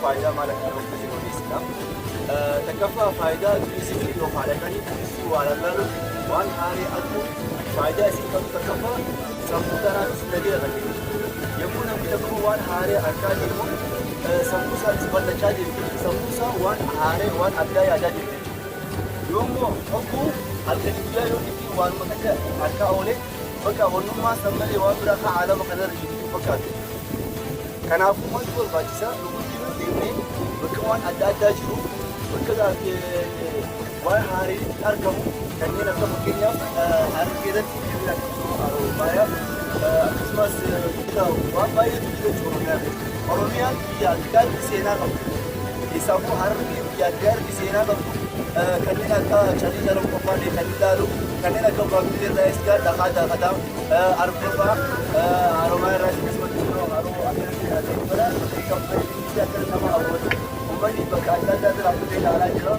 Faayidaa maal akka qabu isin odeessina. Takkaffaa, faayidaa turizimii yookaan dhaqanii turistii waa lallaaluun, waan haaree arguun faayidaa isin qabdu, takkaffaa sammuu tanaafis nagaya kan jechuudha. Yommuu namni tokko waan haaree argaa deemu, sammuu isaatis bal'achaa deemu, sammuu isaa waan haaree, waan addaa yaadaa deemu jechuudha. Yoommoo hogguu halkan guyyaa yoo inni waanuma takka argaa oole, bakka wannummaa san malee waan biraa kan aalama kanarra jiru fakkaatu. Kanaafuu maaltu barbaachisaa? Nu hundinuu deemnee bakka waan adda addaa jiru, bakka waan haareen itti argamu, kanneen akka fakkeenyaaf Harargee irratti kanneen akka Haroo, akkasumas waan baay'eetu jira jechuudha Oromiyaa keessa. Oromiyaan biyya addaatti seenaa qabdu. Keessaafuu Harargee biyya addaatti seenaa qabdu, kanneen akka Calii Caloo qofaan kan ilaalu, kanneen akka Baabbilee irraa eesgaa dhakaa daakataa Arbafaa, Haromaa irraa akkasumas immoo haroo akkanatti bara kan bareedinni akka nama hawwatu uummanni bakka adda addaa irraa dhufee ilaalaa jira.